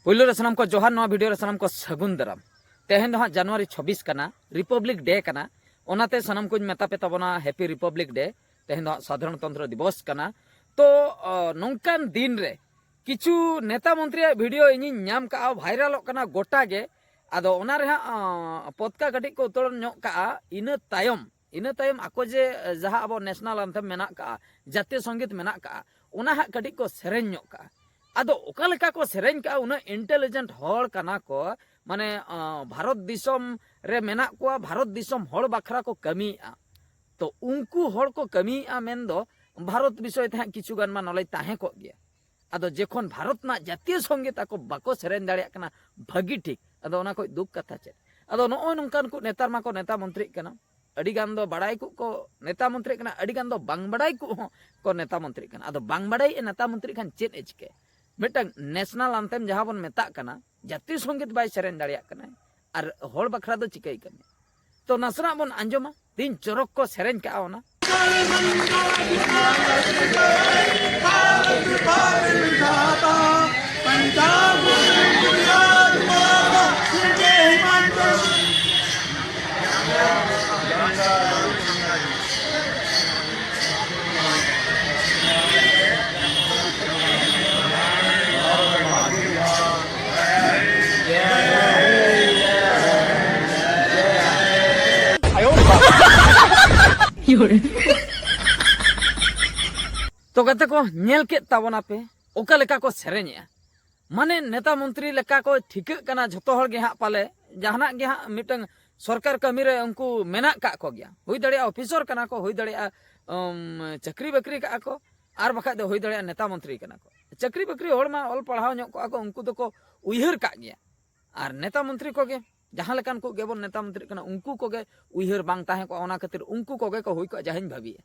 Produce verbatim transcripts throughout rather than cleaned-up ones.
ᱯᱳᱭᱞᱳ ᱨᱮ ᱥᱟᱱᱟᱢ ᱠᱚ ᱡᱚᱦᱟᱨ, ᱱᱚᱣᱟ ᱵᱷᱤᱰᱤᱭᱳ ᱨᱮ ᱥᱟᱱᱟᱢ ᱠᱚ ᱥᱟᱹᱜᱩᱱ ᱫᱟᱨᱟᱢ᱾ ᱛᱮᱦᱮᱧ ᱫᱚ ᱦᱟᱸᱜ ᱡᱟᱱᱩᱣᱟᱨᱤ ᱪᱷᱚᱵᱵᱤᱥ ᱠᱟᱱᱟ, ᱨᱤᱯᱟᱵᱽᱞᱤᱠ ᱰᱮ ᱠᱟᱱᱟ, ᱚᱱᱟᱛᱮ ᱥᱟᱱᱟᱢ ᱠᱚᱧ ᱢᱮᱛᱟ ᱯᱮ ᱛᱟᱵᱚᱱᱟ ᱦᱮᱯᱤ ᱨᱤᱯᱟᱵᱽᱞᱤᱠ ᱰᱮ᱾ ᱛᱮᱦᱮᱧ ᱫᱚ ᱦᱟᱸᱜ ᱥᱟᱫᱷᱟᱨᱚᱱᱛᱚᱱᱛᱨᱚ ᱫᱤᱵᱚᱥ ᱠᱟᱱᱟ᱾ ᱛᱚ ᱚ, ᱱᱚᱝᱠᱟᱱ ᱫᱤᱱ ᱨᱮ ᱠᱤᱪᱷᱩ ᱱᱮᱛᱟ ᱢᱚᱱᱛᱨᱤᱭᱟᱜ ᱵᱷᱤᱰᱤᱭᱳ ᱤᱧᱤᱧ ᱧᱟᱢ ᱠᱟᱜᱼᱟ, ᱵᱷᱟᱭᱨᱟᱞᱚᱜ ᱠᱟᱱᱟ ᱜᱚᱴᱟ ᱜᱮ᱾ ᱟᱫᱚ ᱚᱱᱟ ᱨᱮ ᱦᱟᱸᱜ ᱚ, ᱯᱚᱛᱠᱟ ᱠᱟᱹᱴᱤᱡ ᱠᱚ ᱩᱛᱟᱹᱨ ᱧᱚᱜ ᱠᱟᱜᱼᱟ᱾ ᱤᱱᱟᱹ ᱛᱟᱭᱚᱢ ᱤᱱᱟᱹ ᱛᱟᱭᱚᱢ ᱟᱠᱚ ᱡᱮ ᱡᱟᱦᱟᱸ ᱟᱵᱚ ᱱᱮᱥᱱᱟᱞ ᱟᱱᱛᱷᱮᱢ ᱢᱮᱱᱟᱜ ᱠᱟᱜᱼᱟ, ᱡᱟᱛᱤᱭᱚ ᱥᱚᱝᱜᱤᱛ ᱢᱮᱱᱟᱜ ᱠᱟᱜᱼᱟ, ᱚᱱᱟ ᱦᱟᱸᱜ ᱠᱟᱹᱴᱤᱡ ᱠᱚ ᱥᱮᱨᱮᱧ ᱧᱚᱜ ᱠᱟᱜᱼᱟ᱾ ᱟᱫᱚ ᱚᱠᱟ ᱞᱮᱠᱟ ᱠᱚ ᱥᱮᱨᱮᱧ ᱠᱟᱜᱼᱟ, ᱩᱱᱟᱹᱜ ᱤᱱᱴᱮᱞᱤᱡᱮᱱᱴ ᱦᱚᱲ ᱠᱟᱱᱟ ᱠᱚ, ᱢᱟᱱᱮ ᱟᱸ, ᱵᱷᱟᱨᱚᱛ ᱫᱤᱥᱚᱢ ᱨᱮ ᱢᱮᱱᱟᱜ ᱠᱚᱣᱟ, ᱵᱷᱟᱨᱚᱛ ᱫᱤᱥᱚᱢ ᱦᱚᱲ ᱵᱟᱠᱷᱨᱟ ᱠᱚ ᱠᱟᱹᱢᱤᱭᱮᱫᱼᱟ᱾ ᱛᱚ ᱩᱱᱠᱩ ᱦᱚᱲ ᱠᱚ ᱠᱟᱹᱢᱤᱭᱮᱫᱼᱟ ᱢᱮᱱᱫᱚ ᱵᱷᱟᱨᱚᱛ ᱵᱤᱥᱚᱭ ᱛᱮ ᱦᱟᱸᱜ ᱠᱤᱪᱷᱩ ᱜᱟᱱ ᱢᱟ ᱱᱚᱞᱮᱡᱽ ᱛᱟᱦᱮᱸ ᱠᱚᱜ ᱜᱮᱭᱟ᱾ ᱟᱫᱚ ᱡᱚᱠᱷᱚᱱ ᱵᱷᱟᱨᱚᱛ ᱨᱮᱱᱟᱜ ᱡᱟᱛᱤᱭᱚ ᱥᱚᱝᱜᱤᱛ ᱟᱠᱚ ᱵᱟᱠᱚ ᱥᱮᱨᱮᱧ ᱫᱟᱲᱮᱭᱟᱜ ᱠᱟᱱᱟ ᱵᱷᱟᱹᱜᱤ ᱴᱷᱤᱠ, ᱟᱫᱚ ᱚᱱᱟ ᱠᱷᱚᱱ ᱫᱩᱠ ᱠᱟᱛᱷᱟ ᱪᱮᱫ? ᱟᱫᱚ ᱱᱚᱜᱼᱚᱭ ᱱᱚᱝᱠᱟᱱ ᱠᱚ ᱱᱮᱛᱟᱨ ᱢᱟᱠᱚ ᱱᱮᱛᱟ ᱢᱚᱱᱛᱨᱤᱜ ᱠᱟᱱᱟ᱾ ᱟᱹᱰᱤ ᱜᱟᱱ ᱫᱚ ᱵᱟᱲᱟᱭ ᱠᱚ ᱠᱚ ᱱᱮᱛᱟ ᱢᱚᱱᱛᱨᱤᱜ ᱠᱟᱱᱟ, ᱟᱹᱰᱤ ᱜᱟᱱ ᱫᱚ ᱵᱟᱝ ᱵᱟᱲᱟᱭ ᱠᱚ ᱦᱚᱸ ᱠᱚ ᱱᱮᱛᱟ ᱢᱚᱱᱛᱨᱤᱜ ᱠᱟᱱᱟ᱾ ᱟᱫᱚ ᱵᱟᱝ ᱵᱟᱲᱟᱭ ᱮ ᱱᱮᱛᱟ ᱢᱚᱱᱛᱨᱤᱜ ᱠᱷᱟᱱ ᱪᱮᱫ ᱮ ᱪᱤᱠᱟᱹᱭᱟ? ᱢᱤᱫᱴᱟᱝ ᱱᱮᱥᱱᱟᱞ ᱟᱱᱛᱷᱮᱢ ᱡᱟᱦᱟᱸ ᱵᱚᱱ ᱢᱮᱛᱟᱜ ᱠᱟᱱᱟ, ᱡᱟᱛᱤᱭᱚ ᱥᱚᱝᱜᱤᱛ ᱵᱟᱭ ᱥᱮᱨᱮᱧ ᱫᱟᱲᱮᱭᱟᱜ ᱠᱟᱱᱟᱭ, ᱟᱨ ᱦᱚᱲ ᱵᱟᱠᱷᱨᱟ ᱫᱚ ᱪᱤᱠᱟᱹᱭ ᱠᱟᱹᱢᱤ? ᱛᱚ ᱱᱟᱥᱮᱱᱟᱜ ᱵᱚᱱ ᱟᱸᱡᱚᱢᱟ, ᱛᱤᱱ ᱪᱚᱨᱚᱠ ᱠᱚ ᱥᱮᱨᱮᱧ ᱠᱟᱜᱼᱟ ᱚᱱᱟ᱾ ᱛᱚ ᱜᱟᱛᱮ ᱠᱚ, ᱧᱮᱞ ᱠᱮᱫ ᱛᱟᱵᱚᱱᱟᱯᱮ ᱚᱠᱟ ᱞᱮᱠᱟ ᱠᱚ ᱥᱮᱨᱮᱧᱮᱜᱼᱟ᱾ ᱢᱟᱱᱮ ᱱᱮᱛᱟ ᱢᱚᱱᱛᱨᱤ ᱞᱮᱠᱟ ᱠᱚ ᱴᱷᱤᱠᱟᱹᱜ ᱠᱟᱱᱟ ᱡᱷᱚᱛᱚ ᱦᱚᱲ ᱜᱮ ᱦᱟᱸᱜ ᱯᱟᱞᱮ, ᱡᱟᱦᱟᱱᱟᱜ ᱜᱮ ᱦᱟᱸᱜ ᱢᱤᱫᱴᱟᱝ ᱥᱚᱨᱠᱟᱨ ᱠᱟᱹᱢᱤ ᱨᱮ ᱩᱱᱠᱩ ᱢᱮᱱᱟᱜ ᱠᱟᱜ ᱠᱚ ᱜᱮᱭᱟ᱾ ᱦᱩᱭ ᱫᱟᱲᱮᱭᱟᱜᱼᱟ ᱚᱯᱷᱤᱥᱚᱨ ᱠᱟᱱᱟ ᱠᱚ, ᱦᱩᱭ ᱫᱟᱲᱮᱭᱟᱜᱼᱟ ᱩᱢ, ᱪᱟᱹᱠᱨᱤ ᱵᱟᱹᱠᱨᱤ ᱠᱟᱜᱼᱟ ᱠᱚ, ᱟᱨ ᱵᱟᱠᱷᱟᱡ ᱫᱚ ᱦᱩᱭ ᱫᱟᱲᱮᱭᱟᱜᱼᱟ ᱱᱮᱛᱟ ᱢᱚᱱᱛᱨᱤ ᱠᱟᱱᱟ ᱠᱚ᱾ ᱪᱟᱹᱠᱨᱤ ᱵᱟᱹᱠᱨᱤ ᱦᱚᱲ ᱢᱟ ᱚᱞ ᱯᱟᱲᱦᱟᱣ ᱧᱚᱜ ᱠᱚᱜᱼᱟ ᱠᱚ, ᱩᱱᱠᱩ ᱫᱚᱠᱚ ᱩᱭᱦᱟᱹᱨ ᱠᱟᱜ ᱜᱮᱭᱟ᱾ ᱟᱨ ᱱᱮᱛᱟ ᱢᱚᱱᱛᱨᱤ ᱠᱚᱜᱮ, ᱡᱟᱦᱟᱸ ᱞᱮᱠᱟᱱ ᱠᱚ ᱜᱮᱵᱚᱱ ᱱᱮᱛᱟ ᱢᱚᱱᱛᱨᱤᱜ ᱠᱟᱱᱟ, ᱩᱱᱠᱩ ᱠᱚᱜᱮ ᱩᱭᱦᱟᱹᱨ ᱵᱟᱝ ᱛᱟᱦᱮᱸ ᱠᱚᱜᱼᱟ, ᱚᱱᱟ ᱠᱷᱟᱹᱛᱤᱨ ᱩᱱᱠᱩ ᱠᱚᱜᱮ ᱠᱚ ᱦᱩᱭ ᱠᱚᱜᱼᱟ ᱡᱟᱦᱟᱸᱧ ᱵᱷᱟᱹᱵᱤᱭᱮᱫᱼᱟ᱾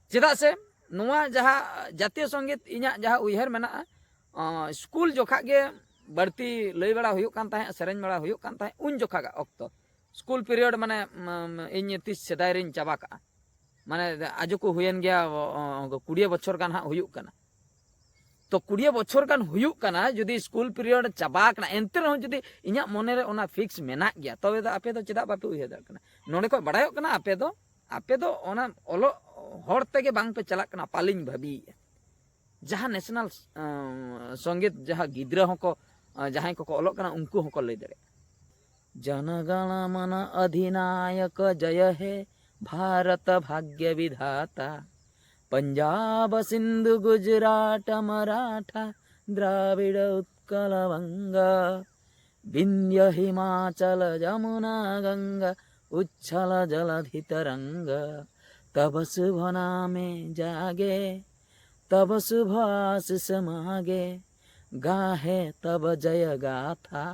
ᱪᱮᱫᱟᱜ ᱥᱮ ᱱᱚᱣᱟ ᱡᱟᱦᱟᱸ ᱡᱟᱛᱤᱭᱚ ᱥᱚᱝᱜᱤᱛ ᱤᱧᱟᱹᱜ ᱡᱟᱦᱟᱸ ᱩᱭᱦᱟᱹᱨ ᱢᱮᱱᱟᱜᱼᱟ, ᱟᱸ, ᱥᱠᱩᱞ ᱡᱚᱠᱷᱟ ᱜᱮ ᱵᱟᱹᱲᱛᱤ ᱞᱟᱹᱭ ᱵᱟᱲᱟ ᱦᱩᱭᱩᱜ ᱠᱟᱱ ᱛᱟᱦᱮᱸᱫ, ᱥᱮᱨᱮᱧ ᱵᱟᱲᱟ ᱦᱩᱭᱩᱜ ᱠᱟᱱ ᱛᱟᱦᱮᱸᱫ, ᱩᱱ ᱡᱚᱠᱷᱟ ᱜᱮ ᱚᱠᱛᱚ᱾ ᱥᱠᱩᱞ ᱯᱤᱨᱤᱭᱚᱰ ᱢᱟᱱᱮ, ᱩᱢ, ᱤᱧ ᱛᱤᱥ ᱥᱮᱫᱟᱭ ᱨᱤᱧ ᱪᱟᱵᱟ ᱠᱟᱜᱼᱟ, ᱢᱟᱱᱮ ᱟᱡᱚ ᱠᱚ ᱦᱩᱭᱮᱱ ᱜᱮᱭᱟ, ᱚ, ᱚ, ᱠᱩᱲᱤᱭᱟᱹ ᱵᱚᱪᱷᱚᱨ ᱜᱟᱱ ᱦᱟᱸᱜ ᱦᱩᱭᱩᱜ ᱠᱟᱱᱟ᱾ ᱛᱚ ᱠᱩᱲᱤ ᱵᱚᱪᱷᱚᱨ ᱜᱟᱱ ᱦᱩᱭᱩᱜ ᱠᱟᱱᱟ, ᱡᱩᱫᱤ ᱥᱠᱩᱞ ᱯᱤᱨᱤᱭᱚᱰ ᱪᱟᱵᱟ ᱟᱠᱟᱱᱟ, ᱮᱱᱛᱮ ᱨᱮᱦᱚᱸ ᱡᱩᱫᱤ ᱤᱧᱟᱹᱜ ᱢᱚᱱᱮᱨᱮ ᱚᱱᱟ ᱯᱷᱤᱠᱥ ᱢᱮᱱᱟᱜ ᱜᱮᱭᱟ, ᱛᱚᱵᱮ ᱫᱚ ᱟᱯᱮ ᱫᱚ ᱪᱮᱫᱟᱜ ᱵᱟᱯᱮ ᱩᱭᱦᱟᱹᱨ ᱫᱟᱲᱮᱭᱟᱜ ᱠᱟᱱᱟ? ᱱᱚᱰᱮ ᱠᱷᱚᱱ ᱵᱟᱲᱟᱭᱚᱜ ᱠᱟᱱᱟ ᱟᱯᱮ ᱫᱚ, ᱟᱯᱮ ᱫᱚ ᱚᱱᱟ ᱚᱞᱚᱜ ᱦᱚᱨ ᱛᱮᱜᱮ ᱵᱟᱝ ᱯᱮ ᱪᱟᱞᱟᱜ ᱠᱟᱱᱟ ᱯᱟᱞᱮᱧ ᱵᱷᱟᱹᱵᱤᱭᱮᱫᱼᱟ᱾ ᱡᱟᱦᱟᱸ ᱱᱮᱥᱱᱟᱞ ᱥᱚᱝᱜᱤᱛ, ᱡᱟᱦᱟᱸ ᱜᱤᱫᱽᱨᱟᱹ ᱦᱚᱸᱠᱚ, ᱡᱟᱦᱟᱸᱭ ᱠᱚᱠᱚ ᱚᱞᱚᱜ ᱠᱟᱱᱟ, ᱩᱱᱠᱩ ᱦᱚᱸᱠᱚ ᱞᱟᱹᱭ ᱫᱟᱲᱮᱭᱟᱜᱼᱟ᱾ जनगणमन अधिनायक जय हे भारत भाग्य विधाता। पंजाब सिंधु गुजराट मराठा द्राविड़ उत्कल वंग। विंध्य हिमाचल जमुना गंगा उच्छल जलधि तरंग। तब शुभ नामे जागे तब शुभ आशीष मागे। गाहे तब जय गाथा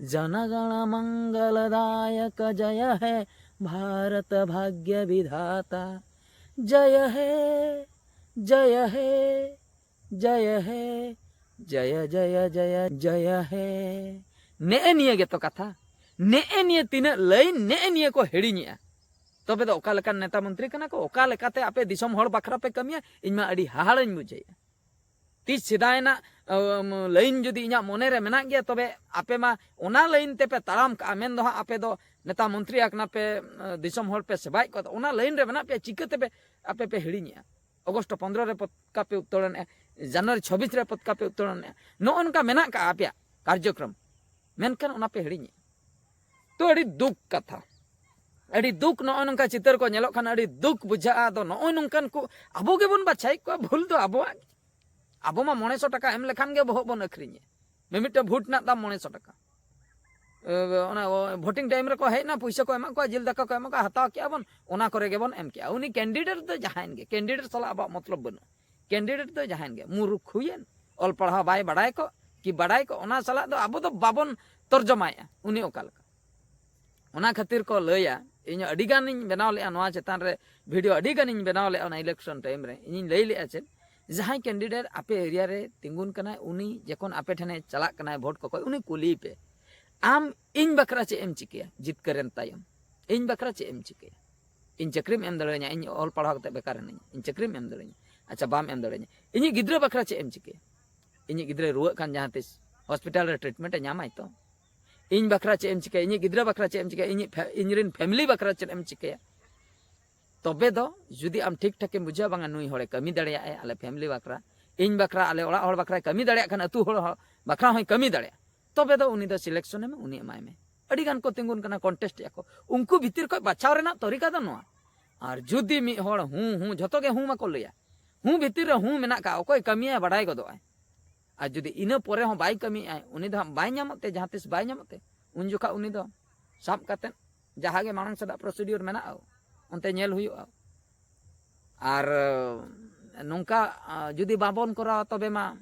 जनगण मंगलदायक। जय हे भारत भाग्य विधाता। जय हे जय हे जय हे जय जय जय जय हे। ᱱᱮᱜᱼᱮ ᱱᱤᱭᱟᱹ ᱜᱮᱛᱚ ᱠᱟᱛᱷᱟ᱾ ᱱᱮᱜᱼᱮ ᱱᱤᱭᱟᱹ ᱛᱤᱱᱟᱹᱜ ᱞᱟᱹᱭᱤᱱ ᱱᱮᱜᱼᱮ ᱱᱤᱭᱟᱹ ᱠᱚ ᱦᱤᱲᱤᱧᱮᱜᱼᱟ᱾ ᱛᱚᱵᱮ ᱫᱚ ᱚᱠᱟ ᱞᱮᱠᱟᱱ ᱱᱮᱛᱟ ᱢᱚᱱᱛᱨᱤ ᱠᱟᱱᱟ ᱠᱚ? ᱚᱠᱟ ᱞᱮᱠᱟᱛᱮ ᱟᱯᱮ ᱫᱤᱥᱚᱢ ᱦᱚᱲ ᱵᱟᱠᱷᱨᱟ ᱯᱮ ᱠᱟᱹᱢᱤᱭᱟ? ᱤᱧ ᱢᱟ ᱟᱹᱰᱤ ᱦᱟᱦᱟᱲᱟᱧ ᱵᱩᱡᱷᱟᱹᱣᱮᱫᱼᱟ᱾ ᱛᱤᱥ ᱥᱮᱫᱟᱭ ᱨᱮᱱᱟᱜ ᱞᱟᱹᱭᱤᱱ ᱡᱩᱫᱤ ᱤᱧᱟᱹᱜ ᱢᱚᱱᱮ ᱨᱮ ᱢᱮᱱᱟᱜ ᱜᱮᱭᱟ, ᱛᱚᱵᱮ ᱟᱯᱮ ᱢᱟ ᱚᱱᱟ ᱞᱟᱹᱭᱤᱱ ᱛᱮᱯᱮ ᱛᱟᱲᱟᱢ ᱠᱟᱜᱼᱟ᱾ ᱢᱮᱱ ᱫᱚ ᱦᱟᱸᱜ ᱟᱯᱮ ᱫᱚ ᱱᱮᱛᱟ ᱢᱚᱱᱛᱨᱤ ᱟᱠᱟᱱᱟ ᱯᱮ, ᱫᱤᱥᱚᱢ ᱦᱚᱲ ᱯᱮ ᱥᱮᱵᱟᱭᱮᱫ ᱠᱚᱣᱟ, ᱚᱱᱟ ᱞᱟᱹᱭᱤᱱ ᱨᱮ ᱢᱮᱱᱟᱜ ᱯᱮᱭᱟ, ᱪᱤᱠᱟᱹ ᱛᱮᱯᱮ ᱟᱯᱮ ᱯᱮ ᱦᱤᱲᱤᱧᱮᱜᱼᱟ? ᱚᱜᱚᱥᱴ ᱯᱚᱱᱫᱽᱨᱚ ᱨᱮ ᱯᱚᱛᱠᱟ ᱯᱮ ᱩᱛᱟᱹᱨ ᱮᱱᱮᱜᱼᱟ, ᱡᱟᱱᱩᱣᱟᱨᱤ ᱪᱷᱚᱵᱵᱤᱥ ᱨᱮ ᱯᱚᱛᱠᱟ ᱯᱮ ᱩᱛᱟᱹᱨ ᱮᱱᱮᱜᱼᱟ, ᱱᱚᱜᱼᱚ ᱱᱚᱝᱠᱟ ᱢᱮᱱᱟᱜ ᱠᱟᱜᱼᱟ ᱟᱯᱮᱭᱟᱜ ᱠᱟᱨᱡᱚᱠᱨᱚᱢ, ᱢᱮᱱᱠᱷᱟᱱ ᱚᱱᱟ ᱯᱮ ᱦᱤᱲᱤᱧᱮᱜᱼᱟ᱾ ᱛᱚ ᱟᱹᱰᱤ ᱫᱩᱠ ᱠᱟᱛᱷᱟ, ᱟᱹᱰᱤ ᱫᱩᱠ᱾ ᱱᱚᱜᱼᱚ ᱱᱚᱝᱠᱟ ᱪᱤᱛᱟᱹᱨ ᱠᱚ ᱧᱮᱞᱚᱜ ᱠᱷᱟᱱ ᱟᱹᱰᱤ ᱫᱩᱠ ᱵᱩᱡᱷᱟᱹᱜᱼᱟ᱾ ᱟᱫᱚ ᱱᱚᱜᱼᱚ ᱱᱚᱝᱠᱟᱱ ᱠᱚ ᱟᱵᱚ ᱜᱮᱵᱚᱱ ᱵᱟᱪᱷᱟᱭᱮᱫ ᱠᱚᱣᱟ, ᱵᱷᱩᱞ ᱫᱚ ᱟᱵᱚᱣᱟᱜ ᱜᱮ᱾ ᱟᱵᱚ ᱢᱟ ᱢᱚᱬᱮ ᱥᱚ ᱴᱟᱠᱟ ᱮᱢ ᱞᱮᱠᱷᱟᱱ ᱜᱮ ᱵᱚᱦᱚᱜ ᱵᱚᱱ ᱟᱹᱠᱷᱨᱤᱧᱮᱫ᱾ ᱢᱤᱢᱤᱫᱴᱮᱱ ᱵᱷᱳᱴ ᱨᱮᱱᱟᱜ ᱫᱟᱢ ᱢᱚᱬᱮ ᱥᱚ ᱴᱟᱠᱟ᱾ ᱮ, ᱚᱱᱟ ᱵᱷᱳᱴᱤᱝ ᱴᱟᱭᱤᱢ ᱨᱮᱠᱚ ᱦᱮᱡ ᱮᱱᱟ, ᱯᱩᱭᱥᱟᱹ ᱠᱚ ᱮᱢᱟᱜ ᱠᱚᱣᱟ, ᱡᱤᱞ ᱫᱟᱠᱟ ᱠᱚ ᱮᱢᱟᱜ ᱠᱚᱣᱟ, ᱦᱟᱛᱟᱣ ᱠᱮᱜᱼᱟ ᱵᱚᱱ, ᱚᱱᱟ ᱠᱚᱨᱮ ᱜᱮᱵᱚᱱ ᱮᱢ ᱠᱮᱜᱼᱟ᱾ ᱩᱱᱤ ᱠᱮᱱᱰᱤᱰᱮᱴ ᱫᱚ ᱡᱟᱦᱟᱸᱭᱮᱱ ᱜᱮ, ᱠᱮᱱᱰᱤᱰᱮᱴ ᱥᱟᱞᱟᱜ ᱟᱵᱚᱣᱟᱜ ᱢᱚᱛᱞᱚᱵ ᱵᱟᱹᱱᱩᱜᱼᱟ᱾ ᱠᱮᱱᱰᱤᱰᱮᱴ ᱫᱚ ᱡᱟᱦᱟᱸᱭᱮᱱ ᱜᱮ, ᱢᱩᱨᱩᱠᱷᱩᱭᱮᱱ, ᱚᱞ ᱯᱟᱲᱦᱟᱣ ᱵᱟᱭ ᱵᱟᱲᱟᱭ ᱠᱚ ᱠᱤ ᱵᱟᱲᱟᱭ ᱠᱚ, ᱚᱱᱟ ᱥᱟᱞᱟᱜ ᱫᱚ ᱟᱵᱚ ᱫᱚ ᱵᱟᱵᱚᱱ ᱛᱚᱨᱡᱚᱢᱟᱭᱮᱜᱼᱟ ᱩᱱᱤ ᱚᱠᱟ ᱞᱮᱠᱟ᱾ ᱚᱱᱟ ᱠᱷᱟᱹᱛᱤᱨ ᱠᱚ ᱞᱟᱹᱭᱟ, ᱤᱧ ᱟᱹᱰᱤ ᱜᱟᱱᱤᱧ ᱵᱮᱱᱟᱣ ᱞᱮᱜᱼᱟ ᱱᱚᱣᱟ ᱪᱮᱛᱟᱱ ᱨᱮ ᱵᱷᱤᱰᱤᱭᱳ, ᱟᱹᱰᱤ ᱜᱟᱱᱤᱧ ᱵᱮᱱᱟᱣ ᱞᱮᱜᱼᱟ ᱚᱱᱟ ᱤᱞᱮᱠᱥᱚᱱ ᱴᱟᱭᱤᱢ ᱨᱮ᱾ ᱤᱧᱤᱧ ᱞᱟᱹᱭ ᱞᱮᱜᱼᱟ ᱪᱮᱫ, ᱡᱟᱦᱟᱸᱭ ᱠᱮᱱᱰᱤᱰᱮᱴ ᱟᱯᱮ ᱮᱨᱤᱭᱟ ᱨᱮ ᱛᱤᱸᱜᱩᱱ ᱠᱟᱱᱟᱭ, ᱩᱱᱤ ᱡᱚᱠᱷᱚᱱ ᱟᱯᱮ ᱴᱷᱮᱱᱮ ᱪᱟᱞᱟᱜ ᱠᱟᱱᱟᱭ ᱵᱷᱳᱴ ᱠᱚᱠᱚᱭ, ᱩᱱᱤ ᱠᱩᱞᱤᱭᱮ ᱯᱮ, "ᱟᱢ ᱤᱧ ᱵᱟᱠᱷᱨᱟ ᱪᱮᱫ ᱮᱢ ᱪᱤᱠᱟᱹᱭᱟ ᱡᱤᱛᱠᱟᱹᱨᱮᱱ ᱛᱟᱭᱚᱢ? ᱤᱧ ᱵᱟᱠᱷᱨᱟ ᱪᱮᱫ ᱮᱢ ᱪᱤᱠᱟᱹᱭᱟ? ᱤᱧ ᱪᱟᱹᱠᱨᱤᱢ ᱮᱢ ᱫᱟᱲᱮᱭᱟᱹᱧᱟ, ᱤᱧ ᱚᱞ ᱯᱟᱲᱦᱟᱣ ᱠᱟᱛᱮ ᱵᱮᱠᱟᱨ ᱦᱮᱱᱟᱹᱧᱟ, ᱤᱧ ᱪᱟᱹᱠᱨᱤᱢ ᱮᱢ ᱫᱟᱲᱮᱭᱟᱹᱧᱟ? ᱟᱪᱪᱷᱟ, ᱵᱟᱢ ᱮᱢ ᱫᱟᱲᱮᱭᱟᱹᱧᱟ, ᱤᱧᱤᱡ ᱜᱤᱫᱽᱨᱟᱹ ᱵᱟᱠᱷᱨᱟ ᱪᱮᱫ ᱮᱢ ᱪᱤᱠᱟᱹᱭᱟ?" ᱤᱧᱤᱡ ᱜᱤᱫᱽᱨᱟᱹᱭ ᱨᱩᱣᱟᱹᱜ ᱠᱷᱟᱱ ᱡᱟᱦᱟᱸ ᱛᱤᱥ ᱦᱚᱥᱯᱤᱴᱟᱞ ᱨᱮ ᱴᱨᱤᱴᱢᱮᱱᱴ ᱮ ᱧᱟᱢᱟᱭ ᱛᱚ? ᱤᱧ ᱵᱟᱠᱷᱨᱟ ᱪᱮᱫ ᱮᱢ ᱪᱤᱠᱟᱹᱭᱟ? ᱤᱧᱤᱡ ᱜᱤᱫᱽᱨᱟᱹ ᱵᱟᱠᱷᱨᱟ ᱪᱮᱫ ᱮᱢ ᱪᱤᱠᱟᱹᱭᱟ? ᱤᱧᱤᱡ ᱯᱷᱮ- ᱤᱧ ᱨᱮᱱ ᱯᱷᱮᱢᱤᱞᱤ ᱵᱟᱠᱷᱨᱟ ᱪᱮᱫ ᱮᱢ ᱪᱤᱠᱟᱹᱭᱟ? ᱛᱚᱵᱮ ᱫᱚ ᱡᱩᱫᱤ ᱟᱢ ᱴᱷᱤᱠ ᱴᱷᱟᱠ ᱮᱢ ᱵᱩᱡᱷᱟᱹᱣᱟ, ᱵᱟᱝᱟ ᱱᱩᱭ ᱦᱚᱲᱮ ᱠᱟᱹᱢᱤ ᱫᱟᱲᱮᱭᱟᱜᱼᱟᱭ, ᱟᱞᱮ ᱯᱷᱮᱢᱤᱞᱤ ᱵᱟᱠᱷᱨᱟ, ᱤᱧ ᱵᱟᱠᱷᱨᱟ, ᱟᱞᱮ ᱚᱲᱟᱜ ᱦᱚᱲ ᱵᱟᱠᱷᱨᱟᱭ ᱠᱟᱹᱢᱤ ᱫᱟᱲᱮᱭᱟᱜ ᱠᱷᱟᱱ, ᱟᱹᱛᱩ ᱦᱚᱲ ᱦᱚᱸ ᱵᱟᱠᱷᱨᱟ ᱦᱚᱸᱭ ᱠᱟᱹᱢᱤ ᱫᱟᱲᱮᱭᱟᱜᱼᱟ, ᱛᱚᱵᱮ ᱫᱚ ᱩᱱᱤ ᱫᱚ ᱥᱤᱞᱮᱠᱥᱚᱱ ᱮᱢ, ᱩᱱᱤ ᱮᱢᱟᱭ ᱢᱮ᱾ ᱟᱹᱰᱤ ᱜᱟᱱ ᱠᱚ ᱛᱤᱸᱜᱩᱱ ᱠᱟᱱᱟ, ᱠᱚᱱᱴᱮᱥᱴ ᱮᱫᱼᱟ ᱠᱚ᱾ ᱩᱱᱠᱩ ᱵᱷᱤᱛᱤᱨ ᱠᱷᱚᱱ ᱵᱟᱪᱷᱟᱣ ᱨᱮᱱᱟᱜ ᱛᱚᱨᱤᱠᱟ ᱫᱚ ᱱᱚᱣᱟ᱾ ᱟᱨ ᱡᱩᱫᱤ ᱢᱤᱫ ᱦᱚᱲ ᱦᱩᱸ ᱦᱩᱸ, ᱡᱷᱚᱛᱚ ᱜᱮ ᱦᱩᱸ ᱢᱟᱠᱚ ᱞᱟᱹᱭᱟ, ᱦᱩᱸ ᱵᱷᱤᱛᱤᱨ ᱨᱮ ᱦᱩᱸ ᱢᱮᱱᱟᱜ ᱠᱟᱜᱼᱟ, ᱚᱠᱚᱭ ᱠᱟᱹᱢᱤᱭᱟᱭ ᱵᱟᱰᱟᱭ ᱜᱚᱫᱚᱜᱼᱟᱭ᱾ ᱟᱨ ᱡᱩᱫᱤ ᱤᱱᱟᱹ ᱯᱚᱨᱮ ᱦᱚᱸ ᱵᱟᱭ ᱠᱟᱹᱢᱤᱭᱮᱫᱼᱟᱭ, ᱩᱱᱤ ᱫᱚ ᱦᱟᱸᱜ ᱵᱟᱭ ᱧᱟᱢᱚᱜ ᱛᱮ, ᱡᱟᱦᱟᱸ ᱛᱤᱥ ᱵᱟᱭ ᱧᱟᱢᱚᱜ ᱛᱮ, ᱩᱱ ᱡᱚᱠᱷᱟ ᱩᱱᱤ ᱫᱚ ᱥᱟᱵ ᱠᱟᱛᱮᱫ ᱡᱟᱦᱟᱸ ᱜᱮ ᱢᱟᱲᱟᱝ ᱥᱮᱫᱟᱜ ᱯᱨᱚᱥᱤᱰᱤᱭᱳᱨ ᱢᱮᱱᱟᱜᱼᱟ, ᱚᱱᱛᱮ ᱧᱮᱞ ᱦᱩᱭᱩᱜᱼᱟ᱾ ᱟᱨ ᱱᱚᱝᱠᱟ ᱡᱩᱫᱤ ᱵᱟᱵᱚᱱ ᱠᱚᱨᱟᱣᱟ, ᱛᱚᱵᱮ ᱢᱟ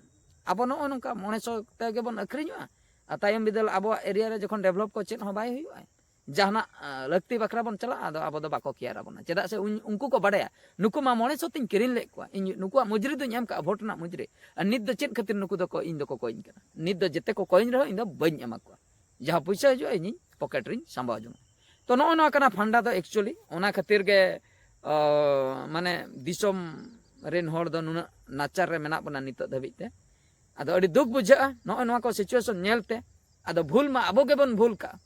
ᱟᱵᱚ ᱱᱚᱜᱼᱚ ᱱᱚᱝᱠᱟ ᱢᱚᱬᱮ ᱥᱚ ᱛᱮᱜᱮ ᱵᱚᱱ ᱟᱹᱠᱷᱨᱤᱧᱚᱜᱼᱟ᱾ ᱟᱨ ᱛᱟᱭᱚᱢ ᱵᱤᱫᱟᱹᱞ ᱟᱵᱚᱣᱟᱜ ᱮᱨᱤᱭᱟ ᱨᱮ ᱡᱚᱠᱷᱚᱱ ᱰᱮᱵᱷᱞᱚᱯ ᱠᱚ ᱪᱮᱫ ᱦᱚᱸ ᱵᱟᱭ ᱦᱩᱭᱩᱜᱼᱟ, ᱡᱟᱦᱟᱱᱟᱜ ᱞᱟᱹᱠᱛᱤ ᱵᱟᱠᱷᱨᱟ ᱵᱚᱱ ᱪᱟᱞᱟᱜᱼᱟ, ᱟᱫᱚ ᱟᱵᱚ ᱫᱚ ᱵᱟᱠᱚ ᱠᱮᱭᱟᱨ ᱟᱵᱚᱱᱟ᱾ ᱪᱮᱫᱟᱜ ᱥᱮ ᱩᱱᱠᱩ ᱠᱚ ᱵᱟᱰᱟᱭᱟ, ᱱᱩᱠᱩ ᱢᱟ ᱢᱚᱬᱮ ᱥᱚ ᱛᱤᱧ ᱠᱤᱨᱤᱧ ᱞᱮᱫ ᱠᱚᱣᱟ, ᱤᱧ ᱱᱩᱠᱩᱣᱟᱜ ᱢᱩᱡᱽᱨᱤ ᱫᱚᱧ ᱮᱢ ᱠᱟᱜᱼᱟ, ᱵᱷᱳᱴ ᱨᱮᱱᱟᱜ ᱢᱩᱡᱽᱨᱤ, ᱟᱨ ᱱᱤᱛ ᱫᱚ ᱪᱮᱫ ᱠᱷᱟᱹᱛᱤᱨ ᱱᱩᱠᱩ ᱫᱚᱠᱚ ᱤᱧ ᱫᱚᱠᱚ ᱠᱚᱭᱤᱧ ᱠᱟᱱᱟ? ᱱᱤᱛ ᱫᱚ ᱡᱮᱛᱮ ᱠᱚ ᱠᱚᱭᱤᱧ ᱨᱮᱦᱚᱸ ᱤᱧ ᱫᱚ ᱵᱟᱹᱧ ᱮᱢᱟ ᱠᱚᱣᱟ᱾ ᱡᱟᱦᱟᱸ ᱯᱚᱭᱥᱟ ᱦᱤᱡᱩᱜᱼᱟ, ᱤᱧᱤᱧ ᱯᱚᱠᱮᱴ ᱨᱤᱧ ᱥᱟᱢᱵᱟᱣ ᱡᱚᱝᱟ᱾ ᱛᱚ ᱱᱚᱜᱼᱚ ᱱᱚᱣᱟ ᱠᱟᱱᱟ ᱯᱷᱟᱱᱰᱟ ᱫᱚ ᱮᱠᱪᱩᱭᱮᱞᱤ᱾ ᱚᱱᱟ ᱠᱷᱟᱹᱛᱤᱨ ᱜᱮ ᱢᱟᱱᱮ ᱫᱤᱥᱚᱢ ᱨᱮᱱ ᱦᱚᱲ ᱫᱚ ᱱᱩᱱᱟᱹᱜ ᱱᱟᱪᱟᱨ ᱨᱮ ᱢᱮᱱᱟᱜ ᱵᱚᱱᱟ ᱱᱤᱛᱚᱜ ᱫᱷᱟᱹᱵᱤᱡ ᱛᱮ᱾ ᱟᱫᱚ ᱟᱹᱰᱤ ᱫᱩᱠ ᱵᱩᱡᱷᱟᱹᱜᱼᱟ ᱱᱚᱜᱼᱚ ᱱᱚᱣᱟ ᱠᱚ ᱥᱤᱪᱩᱭᱮᱥᱚᱱ ᱧᱮᱞ ᱛᱮ᱾ ᱟᱫᱚ ᱵᱷᱩᱞ ᱢᱟ ᱟᱵᱚ ᱜᱮᱵᱚᱱ ᱵᱷᱩᱞ ᱠᱟᱜᱼᱟ,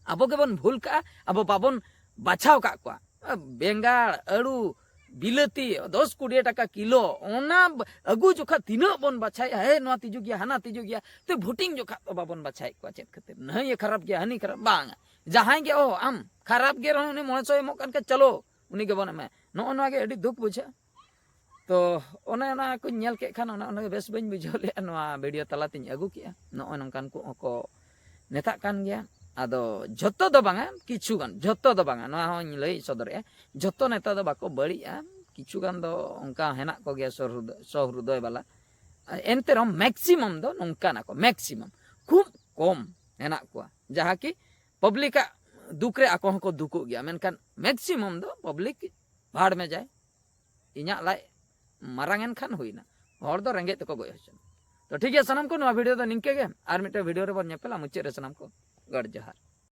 ᱟᱵᱚ ᱜᱮᱵᱚᱱ ᱵᱷᱩᱞ ᱠᱟᱜᱼᱟ, ᱟᱵᱚ ᱵᱟᱵᱚᱱ ᱵᱟᱪᱷᱟᱣ ᱠᱟᱜ ᱠᱚᱣᱟ᱾ ᱵᱮᱸᱜᱟᱲ, ᱟᱹᱲᱩ, ᱵᱤᱞᱟᱹᱛᱤ ᱫᱚᱥ ᱠᱩᱲᱤ ᱴᱟᱠᱟ ᱠᱤᱞᱳ, ᱚᱱᱟ ᱟᱹᱜᱩ ᱡᱚᱠᱷᱟ ᱛᱤᱱᱟᱹᱜ ᱵᱚᱱ ᱵᱟᱪᱷᱟᱭᱮᱫᱼᱟ, ᱦᱮ ᱱᱚᱣᱟ ᱛᱤᱡᱩ ᱜᱮᱭᱟ, ᱦᱟᱱᱟ ᱛᱤᱡᱩ ᱜᱮᱭᱟ, ᱛᱮ ᱵᱷᱳᱴᱤᱝ ᱡᱚᱠᱷᱟ ᱫᱚ ᱵᱟᱵᱚᱱ ᱵᱟᱪᱷᱟᱭᱮᱫ ᱠᱚᱣᱟ᱾ ᱪᱮᱫ ᱠᱷᱟᱹᱛᱤᱨ ᱱᱟᱹᱭ ᱮ ᱠᱷᱟᱨᱟᱯ ᱜᱮᱭᱟ, ᱦᱟᱹᱱᱤ ᱠᱷᱟᱨᱟᱯ, ᱵᱟᱝ, ᱡᱟᱦᱟᱸᱭ ᱜᱮ, ᱚ ᱟᱢ ᱠᱷᱟᱨᱟᱯ ᱜᱮ ᱨᱮᱦᱚᱸ ᱩᱱᱤ ᱢᱚᱬᱮ ᱥᱚᱭ ᱮᱢᱚᱜ ᱠᱟᱱ ᱠᱷᱟᱱ ᱪᱚᱞᱚ ᱩᱱᱤ ᱜᱮᱵᱚᱱ ᱮᱢᱟᱭᱟ᱾ ᱱᱚᱜᱼᱚ ᱱᱚᱣᱟ ᱜᱮ ᱟᱹᱰᱤ ᱫᱩᱠ ᱵᱩᱡᱷᱟᱹᱜᱼᱟ᱾ ᱛᱚ ᱚᱱᱮ ᱚᱱᱟ ᱠᱚᱧ ᱧᱮᱞ ᱠᱮᱫ ᱠᱷᱟᱱ ᱚᱱᱮ ᱚᱱᱟ ᱜᱮ ᱵᱮᱥ ᱵᱟᱹᱧ ᱵᱩᱡᱷᱟᱹᱣ ᱞᱮᱫᱼᱟ, ᱱᱚᱣᱟ ᱵᱷᱤᱰᱤᱭᱳ ᱛᱟᱞᱟᱛᱤᱧ ᱟᱹᱜᱩ ᱠᱮᱫᱼᱟ᱾ ᱱᱚᱜᱼᱚᱭ ᱱᱚᱝᱠᱟᱱ ᱠᱚ ᱠᱚ ᱱᱮᱛᱟᱜ ᱠᱟᱱ ᱜᱮᱭᱟ᱾ ᱟᱫᱚ ᱡᱷᱚᱛᱚ ᱫᱚ ᱵᱟᱝᱟ, ᱠᱤᱪᱷᱩ ᱜᱟᱱ, ᱡᱷᱚᱛᱚ ᱫᱚ ᱵᱟᱝᱟ, ᱱᱚᱣᱟ ᱦᱚᱸᱧ ᱞᱟᱹᱭ ᱥᱚᱫᱚᱨᱮᱜᱼᱟ, ᱡᱷᱚᱛᱚ ᱱᱮᱛᱟ ᱫᱚ ᱵᱟᱠᱚ ᱵᱟᱹᱲᱤᱡᱼᱟ, ᱠᱤᱪᱷᱩ ᱜᱟᱱ ᱫᱚ ᱚᱱᱠᱟ ᱦᱮᱱᱟᱜ ᱠᱚᱜᱮᱭᱟ ᱥᱚᱦᱨᱩᱫ- ᱥᱚᱦᱨᱩᱫᱚᱭ ᱵᱟᱞᱟ᱾ ᱮᱱᱛᱮ ᱨᱮᱦᱚᱸ ᱢᱮᱠᱥᱤᱢᱟᱢ ᱫᱚ ᱱᱚᱝᱠᱟᱱᱟ ᱠᱚ, ᱢᱮᱠᱥᱤᱢᱟᱢ, ᱠᱷᱩᱵ ᱠᱚᱢ ᱦᱮᱱᱟᱜ ᱠᱚᱣᱟ ᱡᱟᱦᱟᱸ ᱠᱤ ᱯᱟᱵᱽᱞᱤᱠᱟᱜ ᱫᱩᱠ ᱨᱮ ᱟᱠᱚ ᱦᱚᱸᱠᱚ ᱫᱩᱠᱩᱜ ᱜᱮᱭᱟ, ᱢᱮᱱᱠᱷᱟᱱ ᱢᱮᱠᱥᱤᱢᱟᱢ ᱫᱚ ᱯᱟᱵᱽᱞᱤᱠ ᱵᱷᱟᱲ ᱢᱮ ᱡᱟᱭ, ᱤᱧᱟᱹᱜ ᱞᱟᱡ ᱢᱟᱨᱟᱝ ᱮᱱ ᱠᱷᱟᱱ ᱦᱩᱭᱱᱟ, ᱦᱚᱲ ᱫᱚ ᱨᱮᱸᱜᱮᱡ ᱛᱮᱠᱚ ᱜᱚᱡ ᱦᱚᱪᱚᱱ᱾ ᱛᱚ ᱴᱷᱤᱠ ᱜᱮᱭᱟ ᱥᱟᱱᱟᱢ ᱠᱚ, ᱱᱚᱣᱟ ᱵᱷᱤᱰᱤᱭᱳ ᱫᱚ ᱱᱤᱝᱠᱟᱹ ᱜᱮ, ᱟᱨ ᱢᱤᱫᱴᱮᱱ ᱵᱷᱤᱰᱤᱭᱳ ᱨᱮᱵᱚᱱ ᱧᱮᱯᱮᱞᱟ᱾ ᱢᱩᱪᱟᱹᱫ ᱨᱮ ᱥᱟᱱᱟᱢ ᱠᱚ ᱜᱚᱰ ᱡᱚᱦᱟᱨ᱾